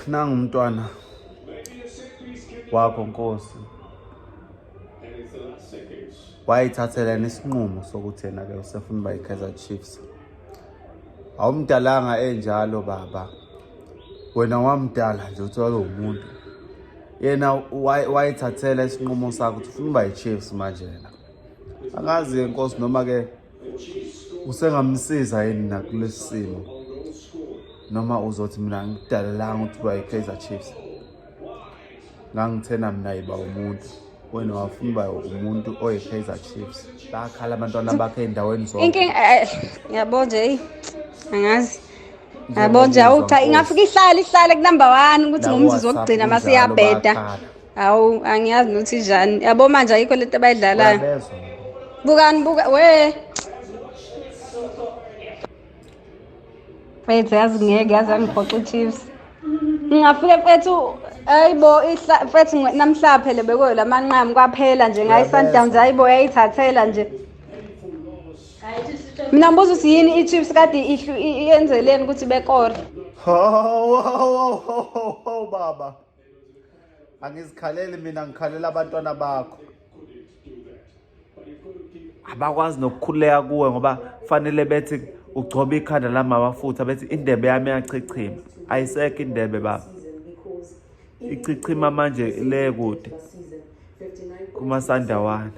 Nangu umntwana wakho Nkosi wayithathela nesinqumo sokuthi yena ke usefuna uba yi-Kaizer Chiefs. Awumdalanga enjalo baba, wena wamdala nje ukuthi wabe umuntu. Yena wayithathela isinqumo sakhe ukuthi ufuna uba yi-Chiefs manje yena. Angazi-ke Nkosi noma ke usengamsiza yini nakulesi simo noma uzothi mina ngikudalelanga ukuthi uba yi-Kaizer Chiefs. Ngangithena mina yiba umuntu wena wafuna uba umuntu oyi-Kaizer Chiefs. Bakhala abantwana bakhe ey'ndaweni zonke. Inkinga eh, yabo nje eyi angazi. Yabo nje awu cha ingafika ihlale ihlale ku number 1 ukuthi ngumzuzu wokugcina mase iyabheda. Hawu angiyazi nokuthi njani. Yabo manje ayikho lento abayidlalayo. Uyabezwa. Bukani buka we. Mfethu yazi ngeke yazi angiphoxa iChiefs. Ngingafike mfethu ayibo ihla mfethu namhla phela bekuyo lamanqamu kwaphela nje ngayi Sundowns ayibo yayithathela nje. Mina ngibuza ukuthi yini iChiefs kade iyenzeleni ukuthi bekore. Hawu hawu hawu baba. Angizikhaleli mina ngikhalela abantwana bakho. Abakwazi nokukhululeka kuwe ngoba fanele bethi ugcoba ikhanda lamawafutha bethi indebe yami iyachichima. Ayisekho indebe baba. Ichichima manje le kude. Kumasandawana.